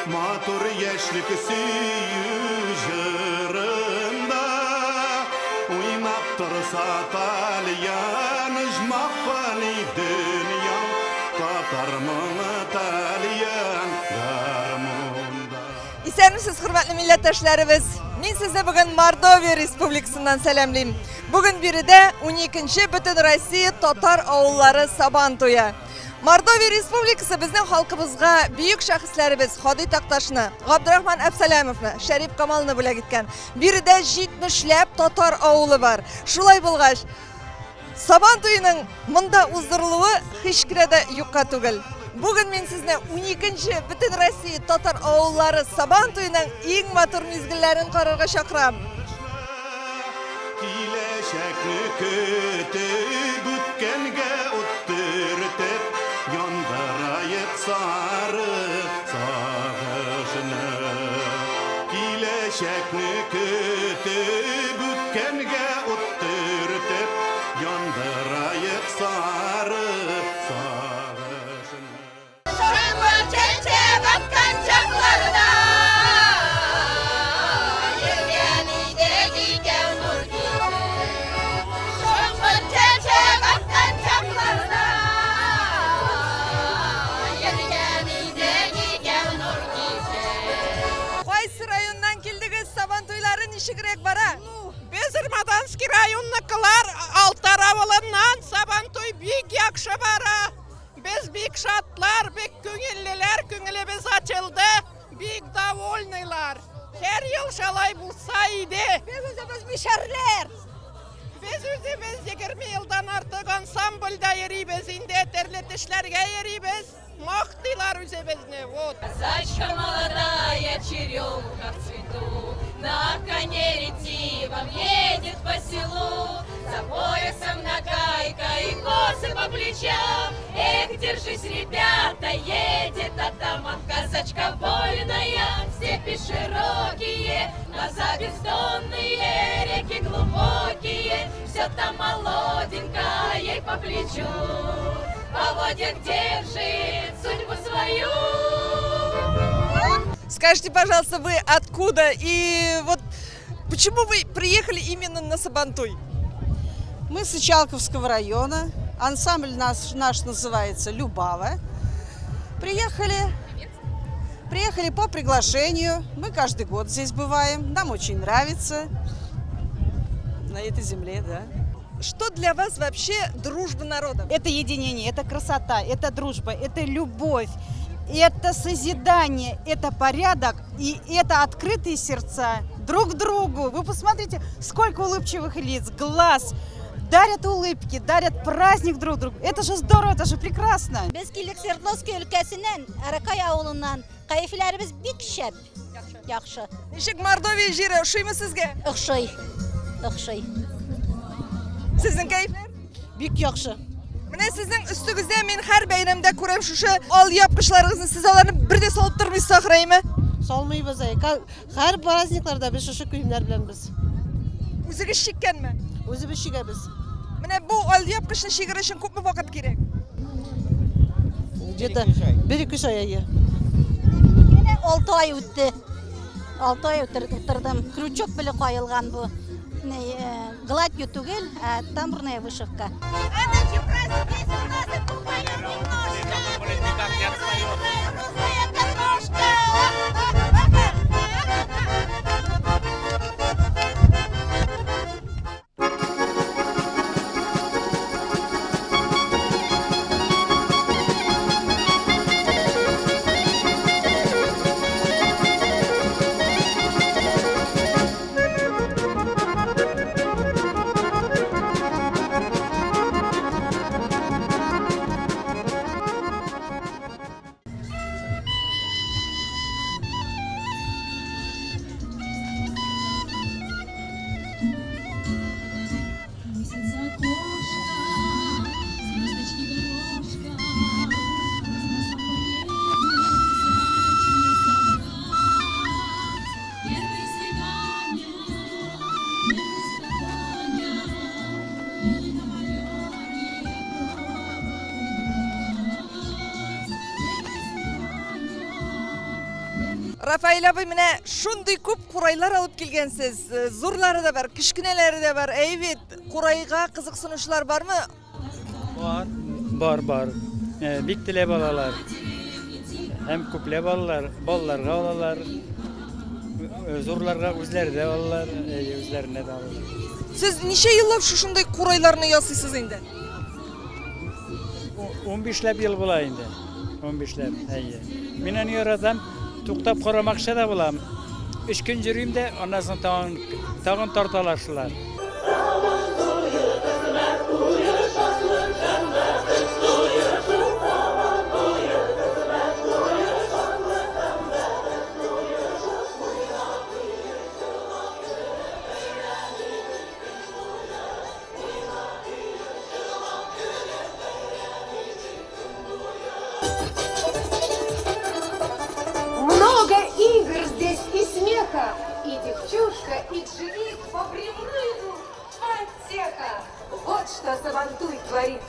Матур яшьлек сөю җырында Уйнап торса тальян Оҗмах фани дөньяң Татар моңы тальян гармунда. Исәнмесез, хөрмәтле милләттәшләребез! Мин сезне бүген Мордовия Республикасыннан сәламлим. Бүген биредә 12-нче Бөтенроссия татар авыллары Сабан туе. Мордовия Республикасы безнең халкыбызга бөек шәхесләребез Һади Такташны, Габдрахман Әбсәләмовны, Шәрип Камалны бүләк иткән. Биредә 70ләп татар авылы бар. Шулай булгач, Сабан туеның монда уздырылуы һич кенә дә юкка түгел. Бүген мин сезне 12-нче Бөтенроссия татар авыллары Сабан туеның иң матур мизгелләрен карарга чакырам. Киләчәкне көтеп, үткәнгә ут төртеп, Яндыраек сары сагышны. Киләчәкне көтеп, үткәнгә ут төртеп, Яндыраек сары сагышны. Шаңгы чәчәк аткан чакларда Йөргән идек икәү нур кичеп. Шаңгы чәчәк аткан чакларда Йөргән идек икәү нур кичеп. Кайсы районнан килдегез? Сабан туйлары ничегрәк бара? Без Ырмаданский районныкылар, Алтар авылыннан. Сабантуй бик яхшы бара. Без бик шатлар, бик күңеллеләр, күңелебез ачылды, бик довольныйлар. Һәр ел шалай булса иде. Без үзебез мишәрләр. Без үзебез 20 елдан артык ансамбльдә йөрибез, инде төрле тешләргә йөрибез. Мактыйлар үзебезне, вот. Казачка молодая, черемуха в цвету, На коне ретивом едет по селу, За поясом нагайка и косы по плечам. Эх, держись, ребята, едет атаман, Казачка вольная, степи широкие, Глаза бездонные, реки глубокие, Все там молоденькая ей по плечу. Поводьях держит судьбу свою. Скажите, пожалуйста, вы откуда и вот почему вы приехали именно на Сабантуй? Мы с Ичалковского района. Ансамбль наш называется «Любава». Приехали, приехали по приглашению. Мы каждый год здесь бываем. Нам очень нравится на этой земле, да. Что для вас вообще дружба народов? Это единение, это красота, это дружба, это любовь, это созидание, это порядок и это открытые сердца друг другу. Вы посмотрите, сколько улыбчивых лиц, глаз. Дарят улыбки, дарят праздник друг другу. Это же здорово, это же прекрасно. Без килдек Свердловский өлкәсеннән, Аракай авылыннан. Кәефләребез бик шәп. Яхшы. Ничек Мордовия җире ошыймы сезгә? Охшый. Охшый. Сезнең кәефләр? Бик яхшы. Менә сезнең өстегездә мин һәр бәйрәмдә күрәм шушы алъяпкычларыгызны. Сез аларны бер дә салып тормыйсыз ахры, әйме? Салмыйбыз, әй. Һәр праздникларда без шушы киемнәр белән без. Үзегез чиккәнме? Үзебез чигәбез. Менә бу алъяпкычны чигер өчен күпме вакыт кирәк? Где-то бер-ике ай әйе. Менә 6 ай үтте. 6 ай утырдым. Крючок белән каелган бу. Не, гладью түгел, ә тамбурная вышивка. Рафаэль абый, менә шундый күп курайлар алып килгәнсез. Э, зурлары да бар, кечкенәләре дә бар. Әй бит, курайга кызыксынучылар бармы? Бар, бар, бар. Э, бик теләп алалар. Һәм күпләп алалар, балаларга алалар. Э, зурларга үзләре дә алалар, үзләренә дә алалар. Сез ничә еллап шушындый курайларны ясыйсыз инде? 15ләп ел була инде. 15ләп, әйе. Мин аны яратам, туктап карамакчы да булам. Өч көн йөрим дә, аннан соң тагын, тагын тарталар шулар. Много игр здесь и смеха, и девчушка, и джигит по бревну идут. Потеха! Вот что Сабантуй творит.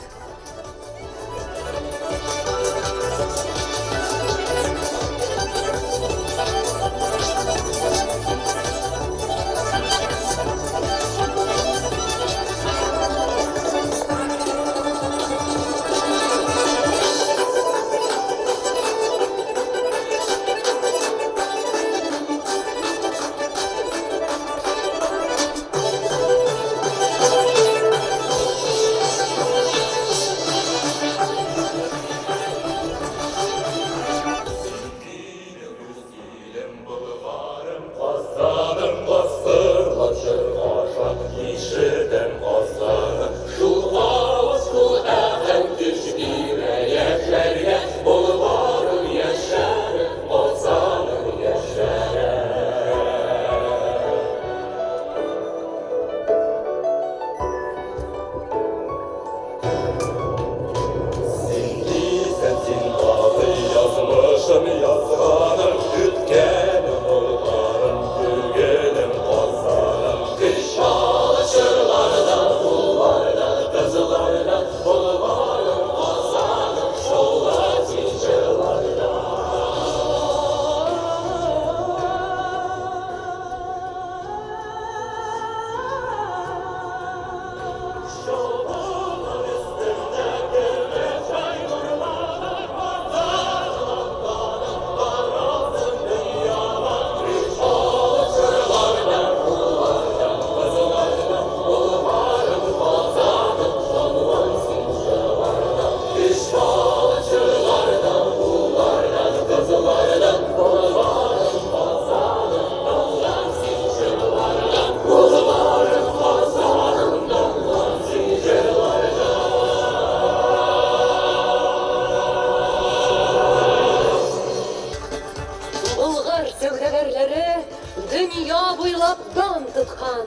Болгар сәүдәгәрләре дөнья буйлап дан тоткан.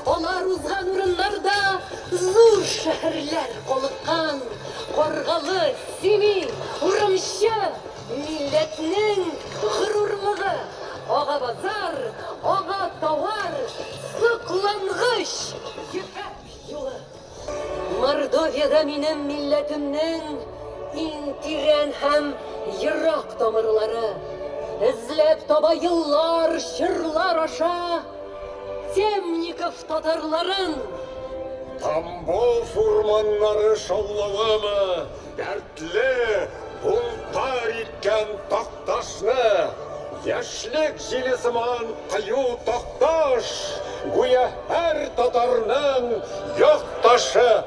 Алар узган урыннарда зур шәһәрләр калыккан. Каргалы, Сими, Урымчы милләтнең горурлыгы. Ага базар, ага тауар, соклангыч ефәк юлы. Мордовиядә минем милләтемнең иң тирән һәм ерак тамырлары. Эзләп таба еллар, чорлар аша Темников татарларын. Тамбов урманнары шаулавымы, дәртле бунтарь иткән Такташны? Яшьлек җиле сыман кыю Такташ, гүя һәр татарның якташы.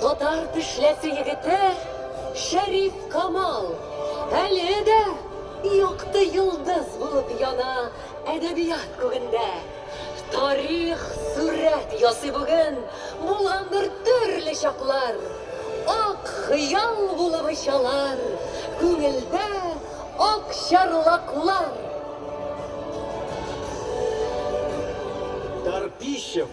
Татар тешләсе егете Шәриф Камал әле дә якты йолдыз булып яна әдәбият күгендә. Тарих сурәт ясый бүген, булгандыр төрле чаклар. Ак хыял булып очалар, күңелдә ак чарлаклар. Тарпищев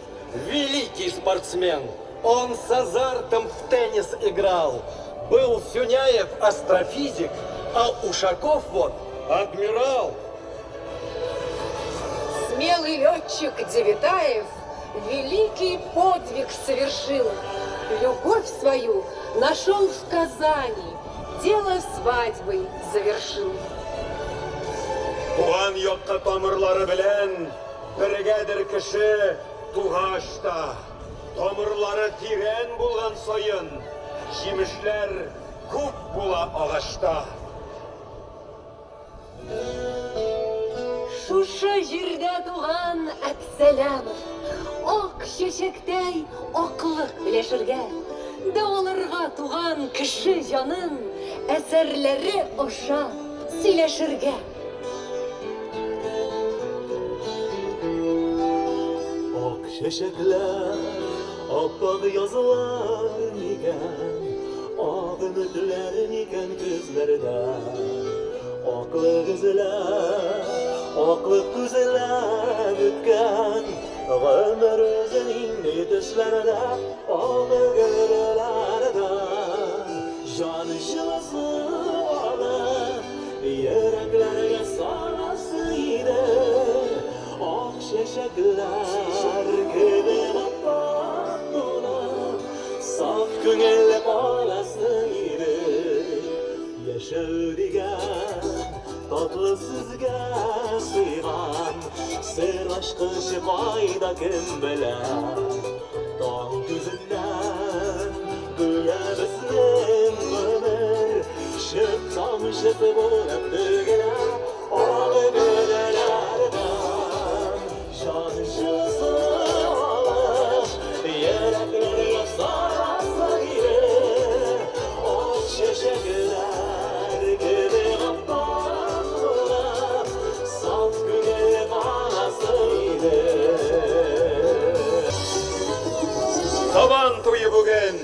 великий спортсмен. Он с азартом в теннис играл. Был Сюняев астрофизик, а Ушаков вот адмирал. Смелый летчик Девятаев великий подвиг совершил. Любовь свою нашел в Казани, дело свадьбы завершил. Туган якка тамырлары белән бергәдер кеше тугач та. Тамырлары тирән булган саен, җимешләр күп була агачта. Шушы җирдә туган Әпсәләмов, ак чәчәктәй аклык өләшергә, дәваларга туган кеше җанын әсәрләре аша сөйләшергә. Ак чәчәкләр, ап-ак язлар микән, Ак өметләр микән көзләрдә? Аклык эзләп, аклык күзләп үткән Гомер үзе нинди төсләрдә, Ак гөлләрдә. Җан җылысы алып, йөрәкләргә саласы иде. Ак чәчәкләр кебек ап-ак булып, саф күңелле каласы иде. Яшәү дигән татлы сүзгә сыйган сер ачкычы кайда, кем белә? Таң күзеннән гүя безнең гомер чык тамчысы булып түгелә. Ак гөлләрдән җан җылысы алып, йөрәкләргә сарасы иде. Ак чәчәкләр кебек ап-ак булып, саф күңелле каласы иде. Сабан туе бүген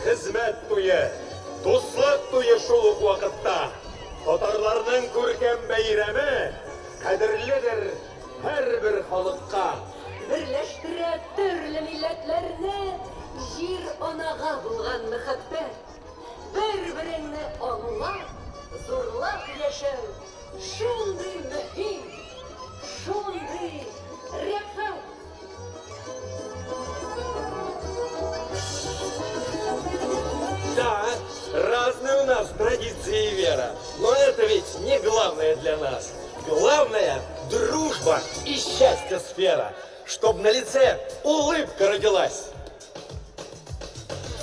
хезмәт туе, дуслык туе шул ук вакытта. Татарларның күркәм бәйрәме кадерледер һәрбер халыкка. Берләштерә төрле милләтләрне җир-анага булган мәхәббәт. Бер-береңне аңлап, зурлап яшәү шундый мөһим, шундый рәхәт. Да, разные у нас традиции и вера, но это ведь не главное для нас. Главное – дружба и счастье сфера, чтоб на лице улыбка родилась.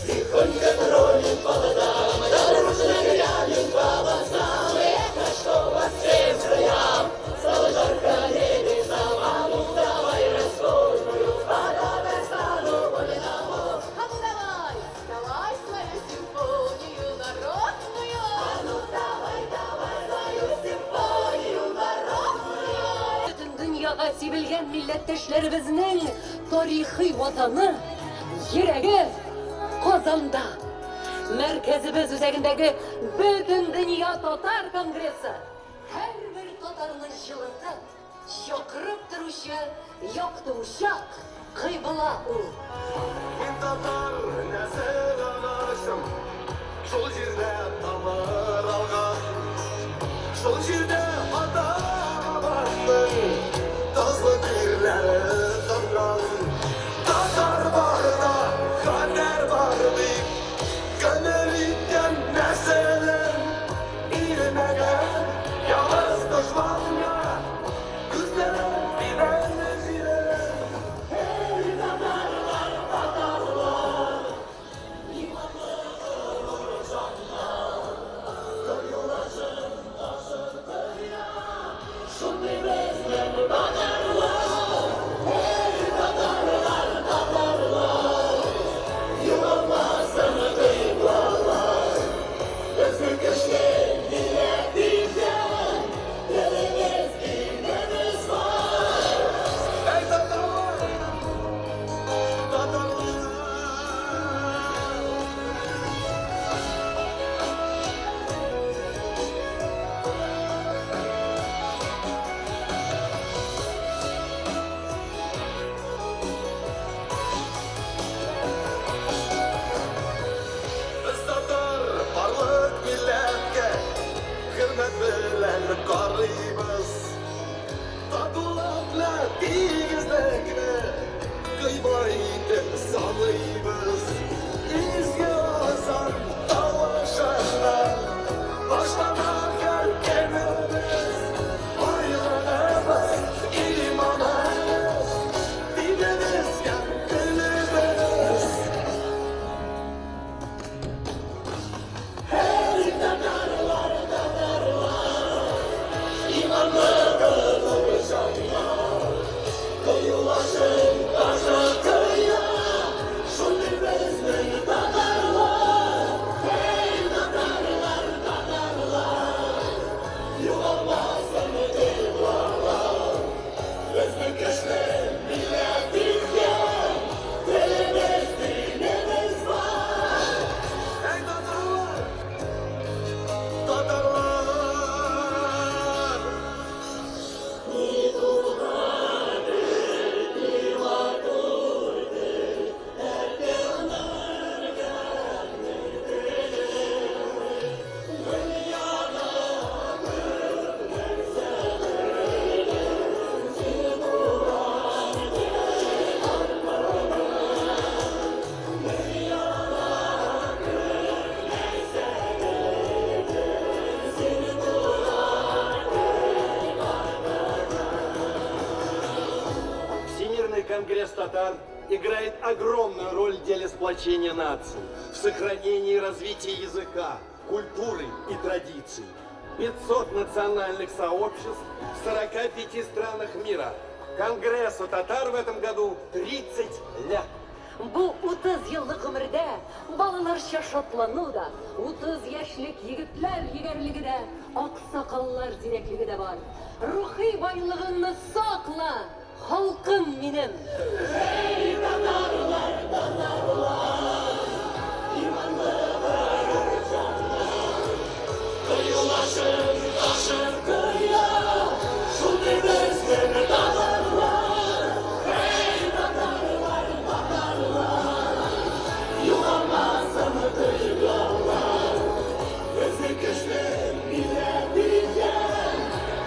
Тихонько троллим по ладам, дружно глянем по глазам, эхо, что по всем краям, стало жарко небесам, а ну давай раскольную, по Татарстану, по Вьетнаму. А ну давай, давай свою симфонию народную. А ну давай, давай свою симфонию народную. Бөтен дөньяга сибелгән милләттәшләребезнең тарихи ватаны, йөрәге Казанда. Мәркәзебез үзәгендәге Бөтендөнья татар конгрессы һәрбер татарны җылытып, чакырып торучы якты учак, кыйбла ул. Мин татар нәсел агачым, шул җирдә тамыр алган. Шул җирдә ата-бабамның назлы тирләре тамган. Татар барда һөнәр бар дип, күңел иткән нәселем. Бирмәгән явыз дошманга күзләрен тирән җирем. Эй, татарлар, татарлар, иманлы горур җаннар, кыюлашып ташып дөнья, шундый безнең татарлар. Эй, татарлар, татарлар, югалмасын кыйблалар. Безнең көчле милләт икән, телебез, динебез бар. Эй, татарлар, татарлар. Без татар барлык милләткә хөрмәт белән карыйбыз. Татулык белән тигезлекне кыйбла итеп саныйбыз. Изге азан тавышыннан башлана һәр көнебез. Байлык Конгресс татар играет огромную роль в деле сплочения нации, в сохранении и развитии языка, культуры и традиций. 500 национальных сообществ в 45 странах мира. Конгрессу татар в этом году 30 лет. Бу 30 еллык гомердә балаларча шатлану да, 30 яшьлек егетләр егәрлеге дә, аксакаллар зирәклеге дә бар. Рухи байлыгыңны сакла, халкым минем! Эй, татарлар, татарлар, иманлы горур җаннар, Кыюлашып, ташып куя, шундый безнең тамырлар. Эй, татарлар, татарлар, югалмасын тойгылар. Безнең көчле милләт дигән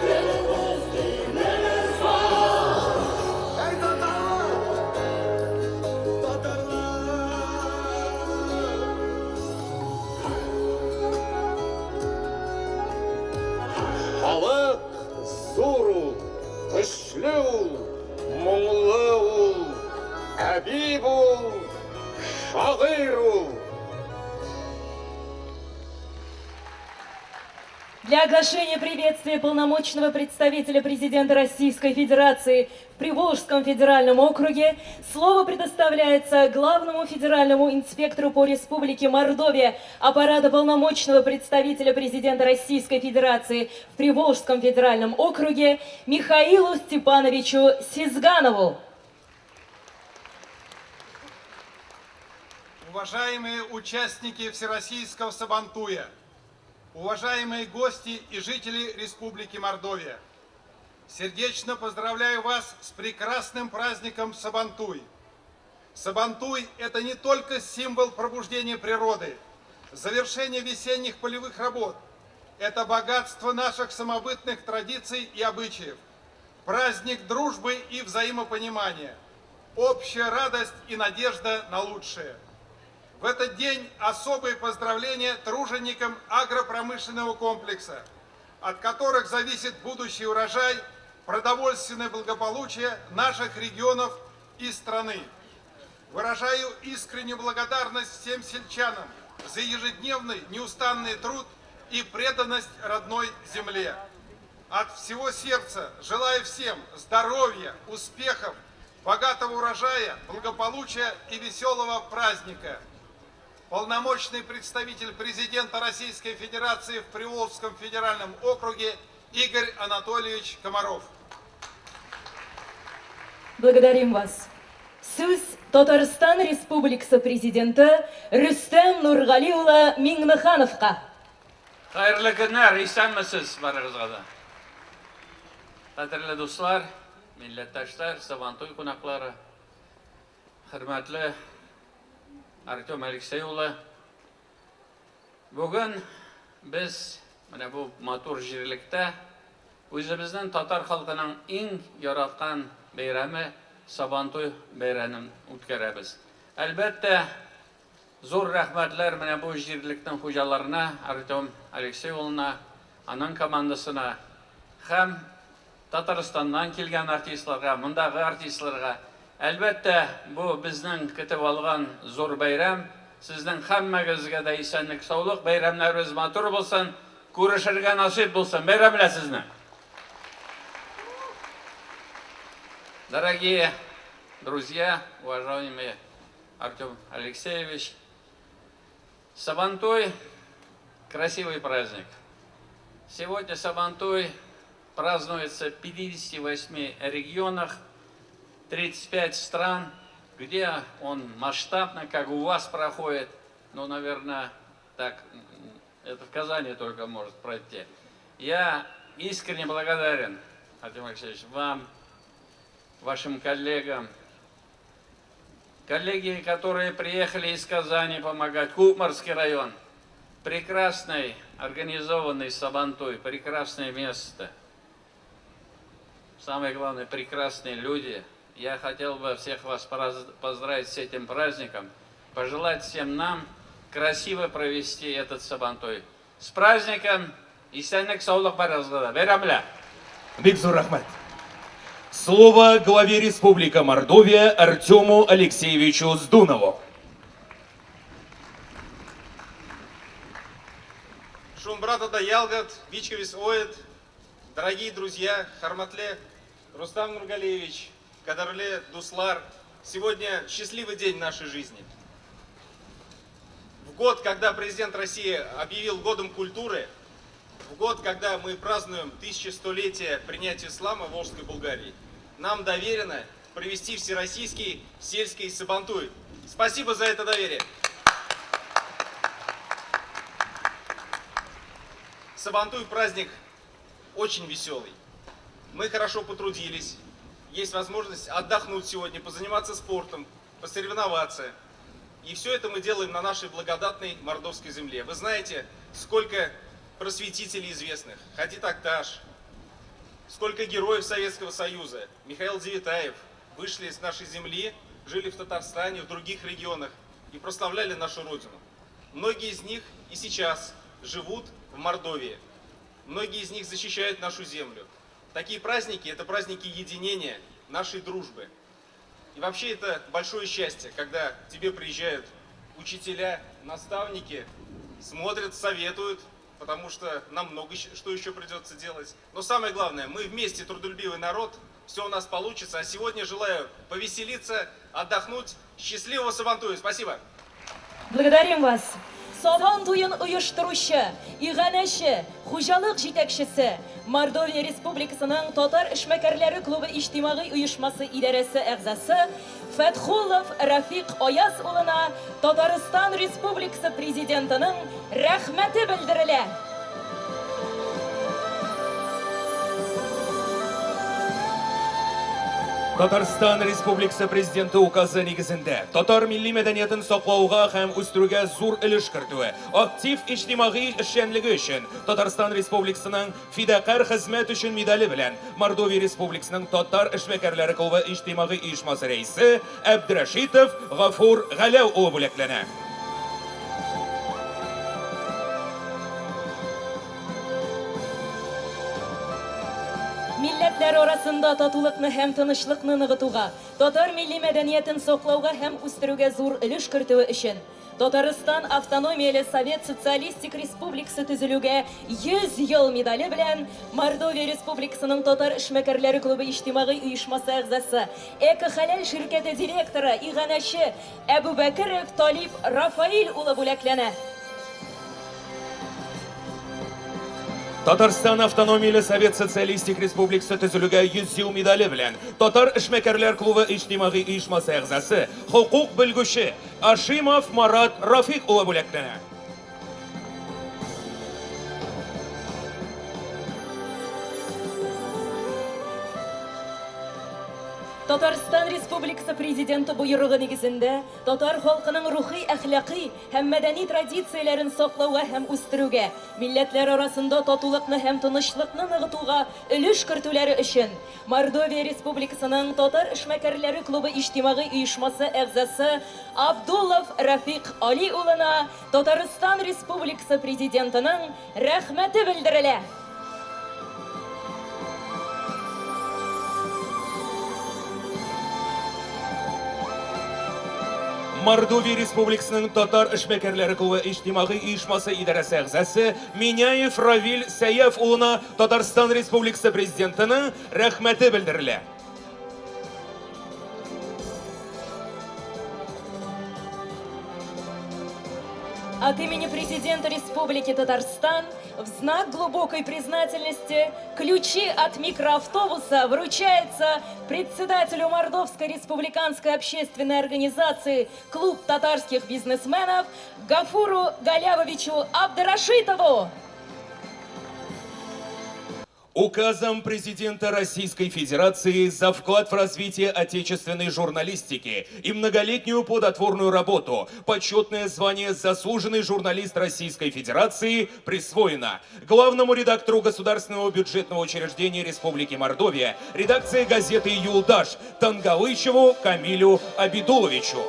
телебез, динебез бар. Эй, татарлар! Татарлар! Халык зур ул, көчле ул, моңлы ул, әдип ул, шагыйрь ул. Для оглашения приветствия полномочного представителя президента Российской Федерации в Приволжском федеральном округе слово предоставляется главному федеральному инспектору по Республике Мордовия аппарата полномочного представителя президента Российской Федерации в Приволжском федеральном округе Михаилу Степановичу Сизганову. Уважаемые участники Всероссийского Сабантуя, уважаемые гости и жители Республики Мордовия, сердечно поздравляю вас с прекрасным праздником Сабантуй. Сабантуй – это не только символ пробуждения природы, завершение весенних полевых работ, это богатство наших самобытных традиций и обычаев, праздник дружбы и взаимопонимания, общая радость и надежда на лучшее. В этот день особые поздравления труженикам агропромышленного комплекса, от которых зависит будущий урожай, продовольственное благополучие наших регионов и страны. Выражаю искреннюю благодарность всем сельчанам за ежедневный неустанный труд и преданность родной земле. От всего сердца желаю всем здоровья, успехов, богатого урожая, благополучия и веселого праздника. Полномочный представитель президента Российской Федерации в Приволжском федеральном округе Игорь Анатольевич Комаров. Благодарим вас. Сүз Татарстан Республикасы Президенты Рөстәм Нургали улы Миңнехановка. Хәерле көннәр, исәнмесез барыгызга да. Кадерле дуслар, милләттәшләр, Сабантуй кунаклары, хөрмәтле Артем Алексей улы. Бүген без менә бу матур җирлектә үзебезнең татар халкының иң яраткан бәйрәме Сабантуй бәйрәмен үткәрәбез. Әлбәттә, зур рәхмәтләр менә бу җирлекнең хуҗаларына, Артем Алексей улына, аның командасына һәм Татарстаннан килгән артистларга, мондагы артистларга. Әлбәттә, бу безнең көтеп алган зур бәйрәм. Сезнең һәммәгезгә дә исәнлек, саулык, бәйрәмнәребез матур булсын, күрешергә насыйп булсын. Бәйрәм белән сезне! Дорогие друзья, уважаемый Артем Алексеевич, Сабантуй – красивый праздник. Сегодня Сабантуй празднуется в 58 регионах, 35 стран, где он масштабно, как у вас проходит, ну, наверное, так, это в Казани только может пройти. Я искренне благодарен, Артем Алексеевич, вам, вашим коллегам, коллеги, которые приехали из Казани помогать, Кукморский район, прекрасный организованный Сабантуй, прекрасное место. Самое главное, прекрасные люди. Я хотел бы всех вас поздравить с этим праздником, пожелать всем нам красиво провести этот Сабантуй. С праздником! Исәнлек, саулык барыгызга да. Бәйрәм белән! Бик зур рәхмәт. Слово главе Республики Мордовия Артему Алексеевичу Здунову. Шумбратада ялгат, вечкевикс оят, дорогие друзья, хорматле, Рустам Нургалиевич, кадерле дуслар, сегодня счастливый день нашей жизни. В год, когда президент России объявил годом культуры, в год, когда мы празднуем 1100-летие принятия ислама в Волжской Булгарии, нам доверено провести всероссийский сельский сабантуй. Спасибо за это доверие. Сабантуй праздник очень веселый. Мы хорошо потрудились. Есть возможность отдохнуть сегодня, позаниматься спортом, посоревноваться. И все это мы делаем на нашей благодатной мордовской земле. Вы знаете, сколько просветителей известных. Хади Такташ, сколько героев Советского Союза, Михаил Девятаев вышли с нашей земли, жили в Татарстане, в других регионах и прославляли нашу Родину. Многие из них и сейчас живут в Мордовии. Многие из них защищают нашу землю. Такие праздники – это праздники единения, нашей дружбы. И вообще это большое счастье, когда к тебе приезжают учителя, наставники, смотрят, советуют, потому что нам много что еще придется делать. Но самое главное, мы вместе трудолюбивый народ, все у нас получится. А сегодня желаю повеселиться, отдохнуть. Счастливого Сабантуя. Спасибо. Благодарим вас. Сабан туен оештыручы, иганәче, хуҗалык җитәкчесе, Мордовия Республикасының татар эшмәкәрләре клубы иҗтимагый оешмасы идарәсе әгъзасы Фәтхуллов Рафик Аяз улына Татарстан Республикасы Президентының рәхмәте белдерелә. Татарстан Республикасы Президенты указы нигезендә татар милли мәдәниятен саклауга һәм үстерүгә зур өлеш кертүе, актив иҗтимагый эшчәнлеге өчен Татарстан Республикасының Фидакарь хезмәт өчен медале белән Мордовия Республикасының Татар эшмәкәрләре клубы иҗтимагый оешмасы рәисе Әбдрәшитов Гафур Галәү улы бүләкләнә. Милләтләр арасында татулыкны һәм тынычлыкны ныгытуга, татар милли мәдәниятен саклауга һәм үстерүгә зур өлеш кертүе өчен Татарстан Автономияле Совет Социалистик Республикасы төзелүгә 100 ел медале белән Мордовия Республикасының Татар эшмәкәрләре клубы иҗтимагый оешмасы әгъзасы, Эко-Хәләл ширкәте директоры, иганәче Әбүбәкеров Талип Рафаил улы бүләкләнә. Татарстан Автономияле Совет Социалистик Республикасы төзелүгә 100 ел медале белән Татар эшмәкәрләр клубы иҗтимагый оешмасы әгъзасы, хокук белгүче Ашимов Марат Рафик улы бүләкләнә. Татарстан Республикасы Президенты боерыгы нигезендә татар халкының рухи-әхлакый һәм мәдәни традицияләрен саклауга һәм үстерүгә, милләтләр арасында татулыкны һәм тынычлыкны ныгытуга өлеш кертүләре өчен Мордовия Республикасының Татар эшмәкәрләре клубы иҗтимагый оешмасы әгъзасы Абдуллов Рафик Али улына Татарстан Республикасы Президентының рәхмәте белдерелә. Мордовия Республикасының Татар эшмәкәрләре клубы иҗтимагый оешмасы идарәсе әгъзасы Миняев Равил Сәяф улына Татарстан Республикасы Президентының рәхмәте белдерелә. От имени президента Республики Татарстан в знак глубокой признательности ключи от микроавтобуса вручается председателю Мордовской республиканской общественной организации «Клуб татарских бизнесменов» Гафуру Галявовичу Абдрашитову. Указом президента Российской Федерации за вклад в развитие отечественной журналистики и многолетнюю плодотворную работу почетное звание «Заслуженный журналист Российской Федерации» присвоено главному редактору Государственного бюджетного учреждения Республики Мордовия, редакции газеты «Юлдаш» Тангалычеву Камилю Абидуловичу.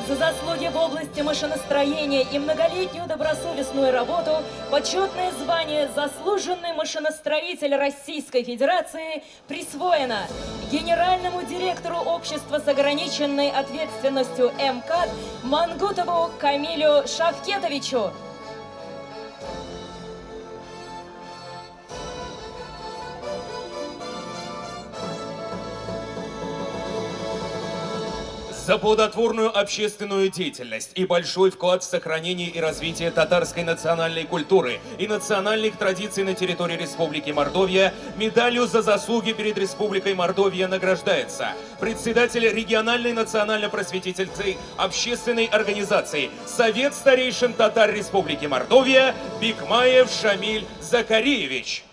За заслуги в области машиностроения и многолетнюю добросовестную работу почетное звание «Заслуженный машиностроитель Российской Федерации» присвоено генеральному директору общества с ограниченной ответственностью МКАД Мангутову Камилю Шавкетовичу. За плодотворную общественную деятельность и большой вклад в сохранение и развитие татарской национальной культуры и национальных традиций на территории Республики Мордовия медалью за заслуги перед Республикой Мордовия награждается председатель региональной национально-просветительской общественной организации Совет старейшин татар Республики Мордовия Бикмаев Шамиль Закариевич.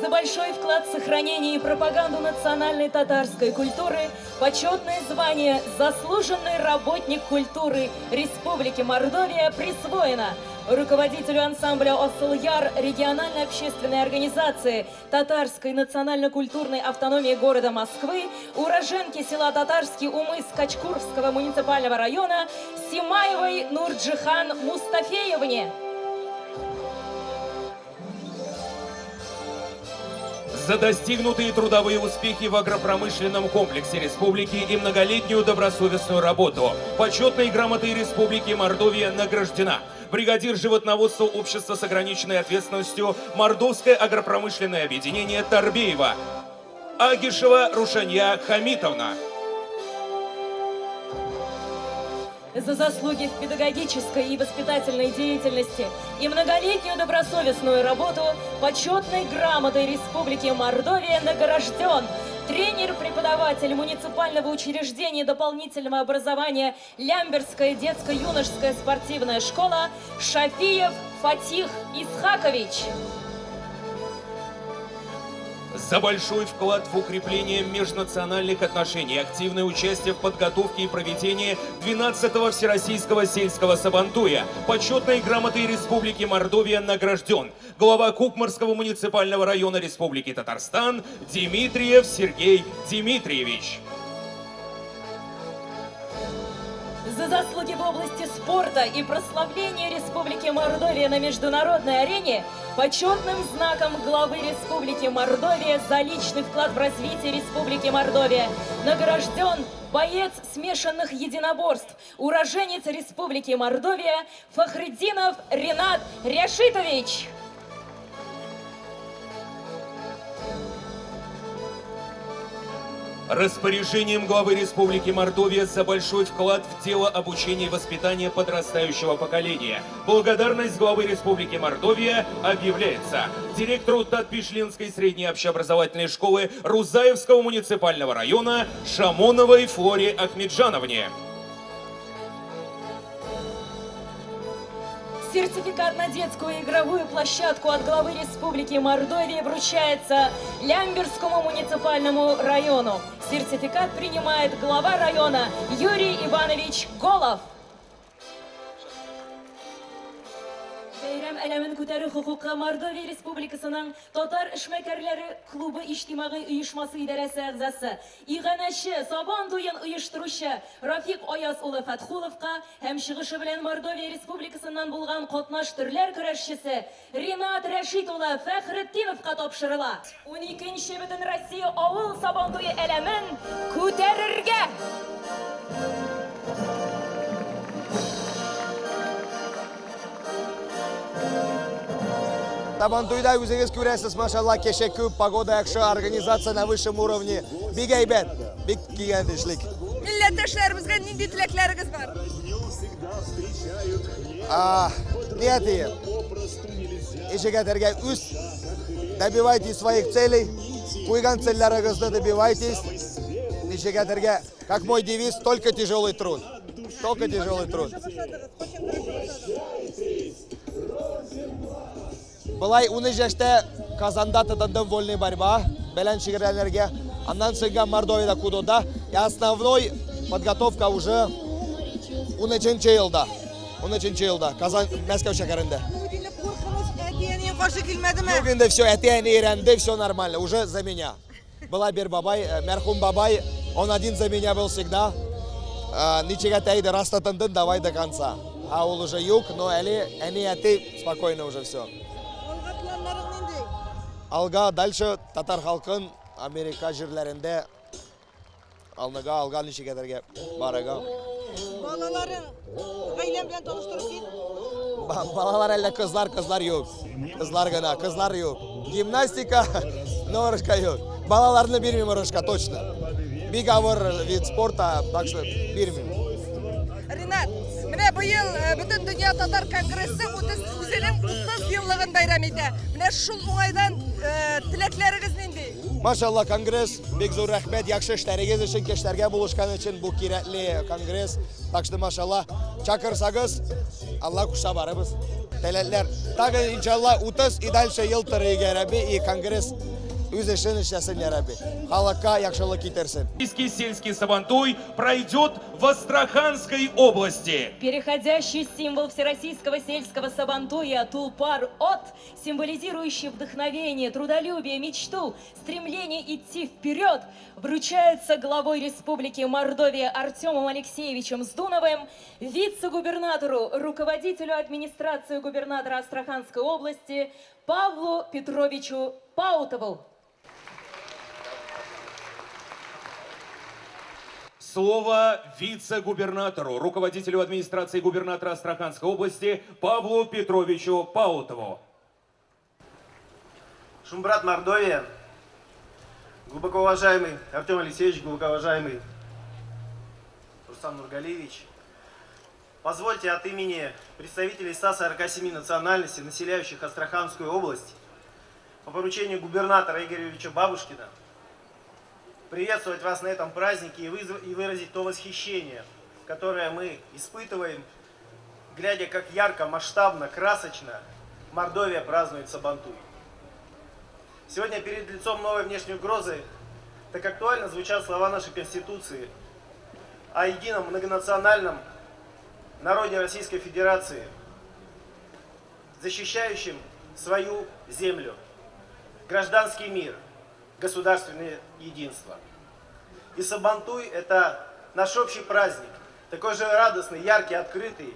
За большой вклад в сохранение и пропаганду национальной татарской культуры почетное звание «Заслуженный работник культуры Республики Мордовия» присвоено руководителю ансамбля «Осылъяр» региональной общественной организации Татарской национально-культурной автономии города Москвы, уроженке села Татарский Умыс Кочкурского муниципального района Симаевой Нурджихан Мустафеевне. За достигнутые трудовые успехи в агропромышленном комплексе республики и многолетнюю добросовестную работу почетной грамотой Республики Мордовия награждена бригадир животноводства общества с ограниченной ответственностью Мордовское агропромышленное объединение Торбеева Агишева Рушанья Хамитовна. За заслуги в педагогической и воспитательной деятельности и многолетнюю добросовестную работу почетной грамотой Республики Мордовия награжден тренер-преподаватель муниципального учреждения дополнительного образования Лямберская детско-юношеская спортивная школа Шафиев Фатих Исхакович. За большой вклад в укрепление межнациональных отношений, активное участие в подготовке и проведении 12-го Всероссийского сельского сабантуя почетной грамотой Республики Мордовия награжден глава Кукморского муниципального района Республики Татарстан Дмитриев Сергей Дмитриевич. За заслуги в области спорта и прославление Республики Мордовия на международной арене почетным знаком главы Республики Мордовия за личный вклад в развитие Республики Мордовия награжден боец смешанных единоборств, уроженец Республики Мордовия Фахретдинов Ренат Ряшитович. Распоряжением главы Республики Мордовия за большой вклад в дело обучения и воспитания подрастающего поколения благодарность главы Республики Мордовия объявляется директору Татпишленской средней общеобразовательной школы Рузаевского муниципального района Шамоновой Флоре Ахмеджановне. Сертификат на детскую игровую площадку от главы Республики Мордовия вручается Лямберскому муниципальному району. Сертификат принимает глава района Юрий Иванович Голов. Бәйрәм әләмен күтәрү хокукы Мордовия Республикасының Татар эшмәкәрләре клубы иҗтимагый оешмасы идарәсе әгъзасы, иганәче, Сабан туен оештыручы Рафик Аяз улы Фәтхуловка һәм чыгышы белән Мордовия Республикасыннан булган катнаш төрләр көрәшчесе Ринат Рәшит улы Фәхретдиновка тапшырыла. Уникенче Бөтенроссия авыл Сабан туе әләмен күтәрергә! Сабантуйда үзегез күрәсез, машалла, кеше күп, погода яхшы, организация на высшем уровне. Бик әйбәт, бик кигән эшлик. Милләттәшләребезгә нинди теләкләрегез бар? Ни әйтим? Ишегәтәргә үз добивайтесь своих целей, куйган цельләрегезне добивайтесь. Ничегәтәргә, как мой девиз, только тяжелый труд. Только тяжелый труд. Былай 13 яшьтә Казанда тотындым вольный борьба белән шөгыльләнергә. Аннан соңга Мордовиядә кудода. И основной подготовка уже 13 елда. 13 елда Казан, Мәскәү шәһәрендә. Бу инде куркыныч әти-әниең Әти-әни каршы килмәдеме? Юк инде, все, әти-әни өйрәнде, все нормально, уже за меня. Была бер бабай, э, мәрхүм бабай, он один за меня был всегда. Э, Ничек әтә иде, раз тотындың, давай до конца. А ул уже юк, но әле әни әти спокойно уже все. Алга планнарың нинди? Алга дальше татар халкын Америка җирләрендә алныга, алга ничек әтәргә барыга. Балаларың гаиләң белән таныштырып кит. Балалар әллә кызлар, кызлар юк. Кызлар гына, кызлар юк. Гимнастика, но орышка юк. Балаларны бирмим орышка, точно. Бик авыр вид спорта, так что бирмим. Ринат, менә быел э, Бөтен дөнья татар конгрессы 30 үзенең 30 еллыгын бәйрәм итә. Менә шул уңайдан э, теләкләрегез нинди? Машалла, конгресс, бик зур рәхмәт, яхшы эшләрегез өчен, кешеләргә булышкан өчен бу кирәкле конгресс. Так что, машалла, чакырсагыз, Алла кушса барыбыз. Теләкләр. Тагы, иншалла, 30 и дальше ел торыйк, я Рабби, и конгресс үз эшен эшләсен, я Рабби. Халыкка яхшылык китерсен. Российский сельский сабантуй пройдет в Астраханской области. Переходящий символ Всероссийского сельского сабантуя Тулпар от символизирующий вдохновение, трудолюбие, мечту, стремление идти вперед, вручается главой Республики Мордовия Артемом Алексеевичем Здуновым, вице-губернатору, руководителю администрации губернатора Астраханской области Павлу Петровичу Паутову. Слово вице-губернатору, руководителю администрации губернатора Астраханской области Павлу Петровичу Паутову. Шумбрат Мордовия, глубоко уважаемый Артем Алексеевич, глубоко уважаемый Руслан Нургалиевич, позвольте от имени представителей 147 национальностей, населяющих Астраханскую область, по поручению губернатора Игоря Юрьевича Бабушкина приветствовать вас на этом празднике и выразить то восхищение, которое мы испытываем, глядя, как ярко, масштабно, красочно Мордовия празднует Сабантуй. Сегодня перед лицом новой внешней угрозы так актуально звучат слова нашей Конституции о едином многонациональном народе Российской Федерации, защищающем свою землю, гражданский мир, государственное единство. И Сабантуй – это наш общий праздник, такой же радостный, яркий, открытый,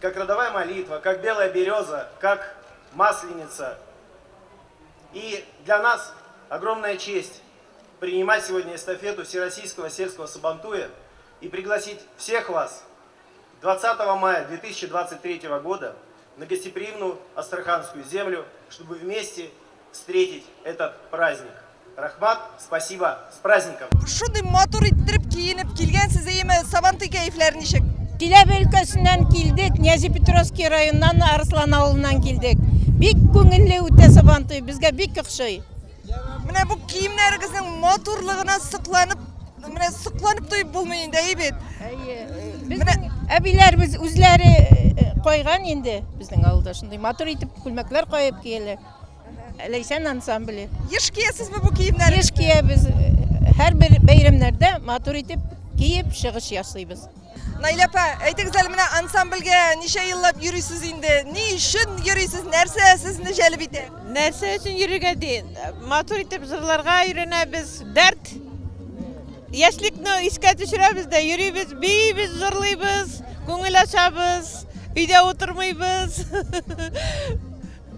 как родовая молитва, как белая береза, как масленица. И для нас огромная честь принимать сегодня эстафету Всероссийского сельского Сабантуя и пригласить всех вас 20 мая 2023 года на гостеприимную Астраханскую землю, чтобы вместе встретить этот праздник. Рәхмәт, спасибо, с праздником! Шундый матур иттереп киенеп килгәнсез, әйеме, Сабантуй кәефләре ничек? Чиләбе өлкәсеннән килдек, Нязепетровский районыннан, Арыслан авылыннан килдек. Бик күңелле үтә Сабантуй, безгә бик охшый. Менә бу киемнәрегезнең матурлыгына сокланып, менә сокланып туеп булмый инде, әйе бит? Әйе. Безнең әбиләребез үзләре э, кайган инде безнең авылда шундый матур итеп күлмәкләр каеп кияләр. Ләйсән ансамбле. Еш киясезме бу киемнәрне? Еш киябез. Һәрбер бәйрәмнәрдә матур итеп киеп чыгыш ясыйбыз. Наилә апа, әйтегез әле, менә ансамбльгә ничә еллап йөрисез инде? Ни өчен йөрисез? Нәрсә сезне җәлеп итә? Нәрсә өчен йөрергә ди? Матур итеп җырларга өйрәнәбез. Дәрт. Яшьлекне искә төшерәбез дә йөрибез, биибез, җырлыйбыз, күңел ачабыз, өйдә утырмыйбыз.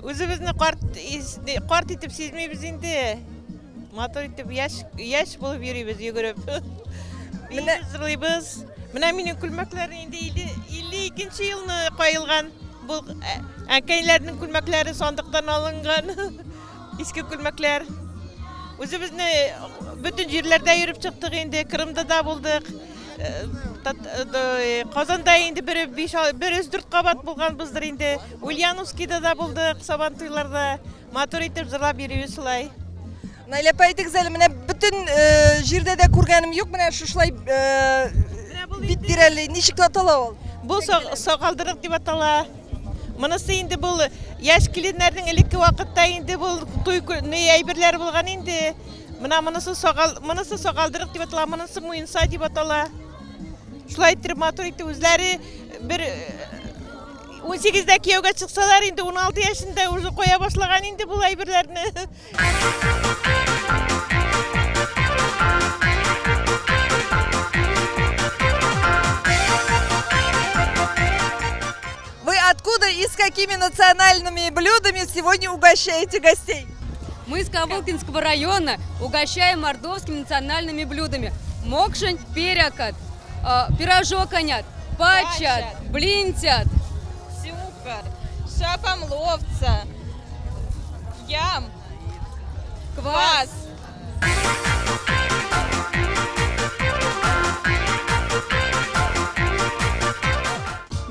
Үзебезне карт карт итеп сизмибез инде. Матур итеп яшь яшь булып йөрибез йөгереп. Менә җырлыйбыз. Менә минем күлмәкләр инде 52 елны каелган. Бу әнкәйләрнең күлмәкләре сандыктан алынган. Иске күлмәкләр. Үзебезне бөтен җирләрдә йөреп чыктык инде. Крымда да булдык. Казанда инде бер биш, бер өч дүрт кабат булганбыздыр инде. Ульяновскийда да булдык, Сабантуйларда. Матур итеп җырлап йөрибез шулай. Наилә апа, әйтегез әле, менә бөтен җирдә дә күргәнем юк, менә шушылай бит тирәли, ничек атала ул? Бу сакалдырык дип атала. Монысы инде бу яшь киленнәрнең элекке вакытта инде бу туй ни әйберләре булган инде. Менә монысы сакал, монысы сакалдырык дип атала, монысы муенса дип атала. Шулай итеп матур итеп үзләре бер 18-дә кияүгә чыксалар, инде 16 яшендә уже куя башлаган инде бу әйберләрне. Вы откуда и с какими национальными блюдами сегодня угощаете гостей? Мы из Ковылкинского района угощаем мордовскими национальными блюдами. Мокшень, перекат, пирожок онят, пачат, блинтят. Сюкар, шапомловца, ям, квас.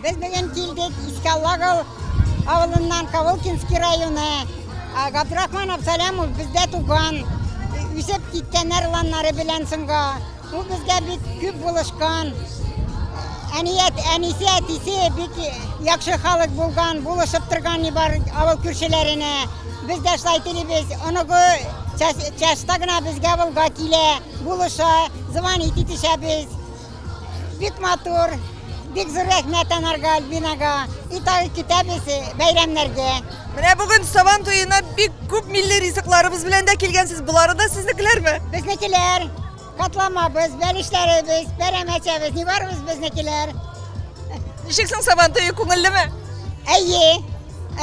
Без бүген килдек Иске Аллагыл авылыннан Ковылкинский районы. Габдрахман Абсалямов бездә туган, үсеп киткән әрланнары белән соңга. Ул безгә бик күп булышкан. Әният, әнисе, әтисе бик яхшы халык булган, булышып торган бар авыл күршеләренә. Без дә шулай телибез. Оныгы часто гына безгә авылга килә, булыша, звонить итешәбез. Бик матур, бик зур рәхмәт анарга, Альбинага. И тагы көтәбез бәйрәмнәргә. Менә бүген Сабан туена бик күп милли ризыкларыбыз белән дә килгәнсез. Болары да сезнекеләрме? Безнекеләр. Катламабыз, бәлешләребез, пәрәмәчәбез, ни барыбыз безнекеләр. Ничек соң Сабан туе күңеллеме? Әйе,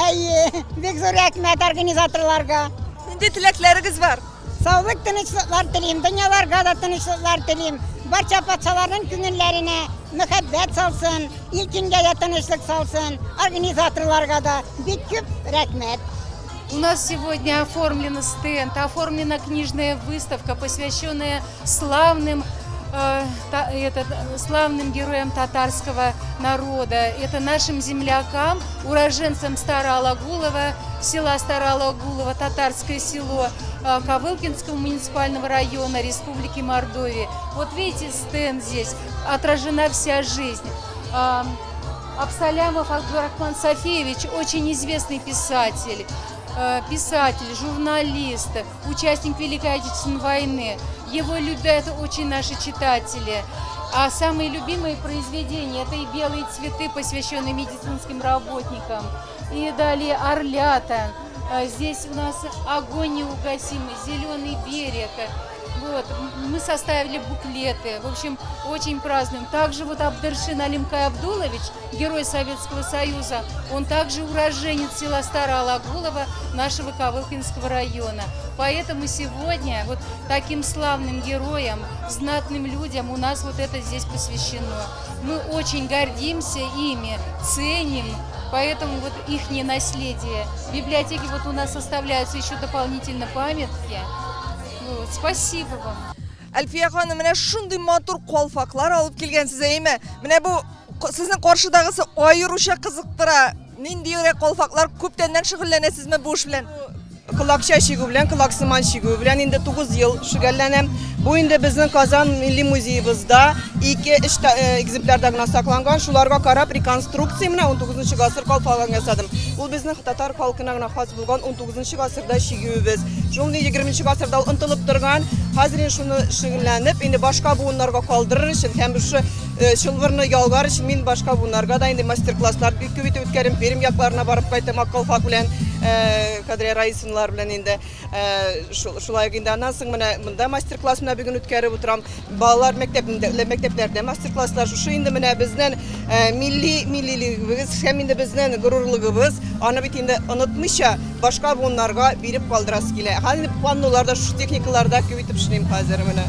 әйе. Бик зур рәхмәт организаторларга. Нинди теләкләрегез бар? Саулык, тынычлыклар телим, дөньяларга да тынычлыклар телим. Барча патшаларның күңелләренә мәхәббәт салсын, ил-көнгә дә тынычлык салсын. Организаторларга да бик күп рәхмәт. У нас сегодня оформлен стенд, оформлена книжная выставка, посвященная славным, славным героям татарского народа. Это нашим землякам, уроженцам Староалагулова, села Староалагулово, татарское село Ковылкинского муниципального района Республики Мордовия. Вот видите, стенд здесь, отражена вся жизнь. Абсалямов Абдурахман Сафиевич, очень известный писатель, журналист, участник Великой Отечественной войны. Его любят очень наши читатели. А самые любимые произведения – это и «Белые цветы», посвященные медицинским работникам, и далее «Орлята». Здесь у нас «Огонь неугасимый», «Зеленый берег». Вот, мы составили буклеты, в общем, очень празднуем. Также вот Абдыршин Алимкай Абдулович, герой Советского Союза, он также уроженец села Староалагулово нашего Ковылкинского района. Поэтому сегодня вот таким славным героям, знатным людям у нас вот это здесь посвящено. Мы очень гордимся ими, ценим, поэтому вот их наследие. В библиотеке вот у нас составляются еще дополнительно памятки. Вот, спасибо вам. Әлфия ханым, менә шундый матур калфаклар алып килгәнсез, әйеме? Менә бу сезнең каршыдагысы аеруча кызыктыра. Ниндиерәк калфаклар, күптәннән шөгыльләнәсезме бу эш белән? Колакча чигү белән, колаксыман чигү белән инде 9 ел шөгыльләнәм. Бу инде безнең Казан милли музеебызда 2-3 экземплярда гына сакланган. Шуларга карап реконструкция менә 19 гасыр калфагын ясадым. Ул безнең татар халкына гына хас булган 19 гасырда чигүебез. Шул 20 гасырда ул онытылып торган. Хәзер инде шуны шөгыльләнеп, инде башка буыннарга калдырыр өчен һәм шушы чылбырны ялгар өчен мин башка буыннарга да инде мастер-класслар бик күп итеп үткәрәм. Пермь якларына барып кайтам ак калфак белән, Кадрия Раисовналар белән инде. Шулай ук инде аннан соң менә монда мастер-класс менә бүген үткәреп утырам. Балалар мәктәпләрдә мастер-класслар. Шушы инде менә безнең милли миллилегебез һәм инде безнең горурлыгыбыз. Аны бит инде онытмыйча башка буыннарга биреп калдырасы килә. Хәзер панноларда, шушы техникаларда күп итеп эшлим хәзер менә.